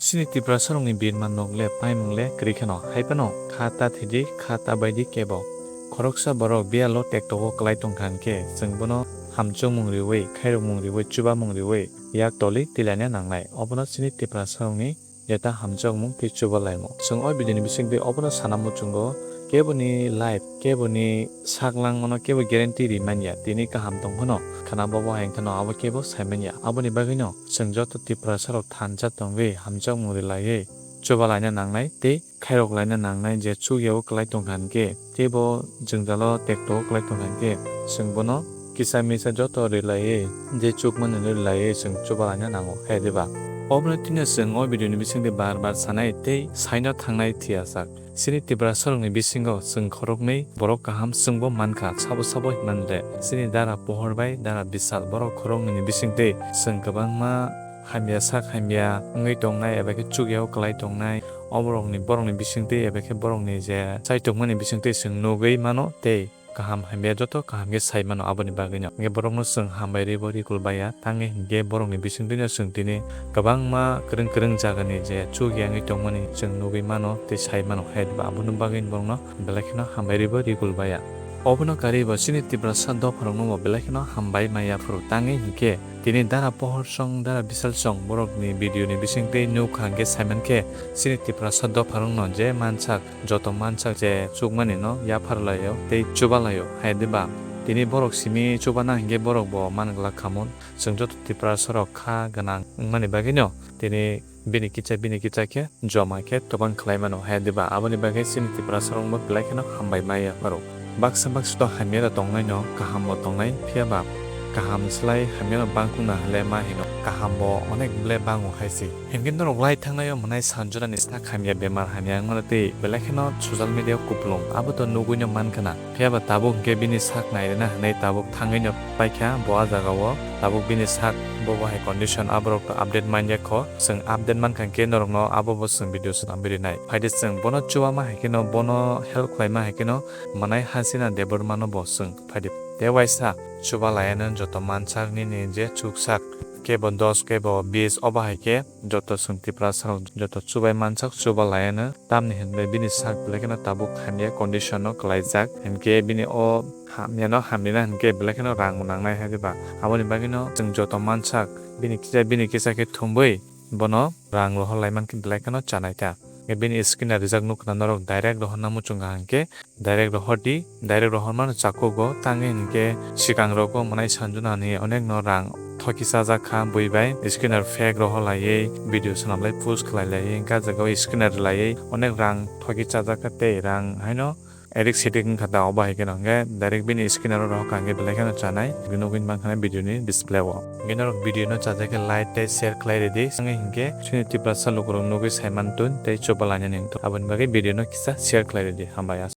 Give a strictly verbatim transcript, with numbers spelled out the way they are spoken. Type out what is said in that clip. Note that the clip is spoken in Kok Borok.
Chini Tiprasarokni birma nok le paimung le kwrwi kheno, hai phano kha ta thwidi, kha ta baidi kebo. Khoroksa borok biyalo tektogo kwlai tongkha hwnkhe, chwng bono hamchwkmung riui, khairokmung riui, chubamung riui, yak toli tilaina nangnai. Obono chini Tiprasarokni jeta hamchwkmung tei chubalaimung. Chwng o video ni bisingtwi obono sana muchungo, keboni life, keboni saklang ono kebo guarantee ri manya, tini kaham tong phano, khana bobo hai wngkhano abo kebo sai manya. Aboni bagwino chwng joto Tiprasarok thansa tongwi hamchwkmung rilaiwi chubalaina nangnai tei khairok laina nangnai je chukya o kwlai tongkha hwnkhe, teibo jwngjalo tekto o kwlai tongkha hwnkhe, chwng bono kisa misa joto rilaiwi, je chukmani rilaiwi chwng chubalaina nango, hai diba? Obono tino chwng o video ni bisingtwi bar bar sanai tei saino thangnai thiyajak. Chini Tiprasarokni bisingo chwng khoroknwi borok kaham chwngbo mankha, sabo sabo hinmani le. Chini dara Pohor bai dara Bisal, borok khoroknwini bisingtwi chwng kwbangma hamya sak hamya wngwi tongnai eba khe chukya o kwlai tongnai, o borokni, borokni bisingtwi eba khe borokni je chaitokmani bisingtwi chwng nugwi mano tei kaham hamya joto kaham khe sai mano aboni bagwino. Hwnkhe borokno chwng hambai ribo rikul baiya, tangwi hinkhe borokni bisingtwino chwng tini kwbangma kwrwng kwrwng jagani je chukya wngwi tongmani chwng nugwi mano tei sai mano, hai diba? Aboni bagwino borokno belai kheno hambai ribo rikul baiya. Obono karwi bo chini Tiprasa dopharokno bo belai kheno hambai maya phuru, tangwi hinkhe tini dara Pohor song, dara Bisal song borokni video ni bisingtwi nukha hwnkhe saimankhe chini Tiprasa dopharokno je mansak, joto mansak je chukmani no yaphar laio tei chuba laio, hai diba? Tini borok simi chubana hinkhe borok bo man glak khamun, chwng joto Tiprasarok kha gwnang wngmani bagwino tini bini kicha bini kicha khe joma khe tobang khlai mano, hai diba? Aboni bagwi chini Tiprasarokno belai kheno hambai maya phuru. Baksa baksa to hamya rok tongnai no, kaham bo tongnai, phiya ba kaham slai hamya rok bangkuk na hwnle ma hino, kaham bo onek ble bango hai se. Hinkhe norok lai thangnai o mwnai sanjorani sak hamya bemar hamya wngmano tei belai kheno social media o kupulung abo to nugwi no mankha na. Phiya ba tabuk hinkhe bini sak nairina hwnwi tabuk thangwi no paikha bo a jaga o. Tabuk bini sak bo bo hai condition aborok to update manya kho. Chwng update mankha hinkhe norokno abo bo chwng video swnamwi rinai. Phaidi chwng bono chubama hai kheno, bono help khlaima hai kheno mwnai Hasina Debbarma no bo chwng phaidi. Tei waisa chuba laiano joto mansak nini je chuksak kebo dos kebo bis obo hai khe joto chwng Tiprasarok joto chubai mansak chuba laiano, tamni hwnwi bini sak belai kheno tabuk hamya condition o kwlaijak, hinkhe bini o hamyano hamrina hinkhe belai kheno rang bo nangnai hai diba? Aboni bagwino chwng joto mansak bini kisa, bini kisa khe thumwi bono rang rohor lai mankhe belai kheno chanai ta. Bini scanner rijak nukha na norok, direct rohorna muchung kaham khe direct rohor di, direct rohor mano chakugo, tangwi hinkhe swkang rogo mwnai sanjuna ni onek no rang thoki chajak kha bui bai, scanner fake rohor laiwi video swnam lai post khlai laiwi, hinkhe ah jaga o scanner laiwi onek rang thoki chajak kha tei rang haino edik sedik wngkha da, obo hai kheno hinkhe direct bini scanner o rohor kha hinkhe belai kheno chanai, nugwi mankha na video ni display o. Hinkhe norok video no chajak khe like tei share khlai ridi, tangwi hinkhe chini Tiprasa lukurok nugwi sai mantun tei chuba lainani wngtun, aboni bagwi video no kisa share khlai ridi, hambai.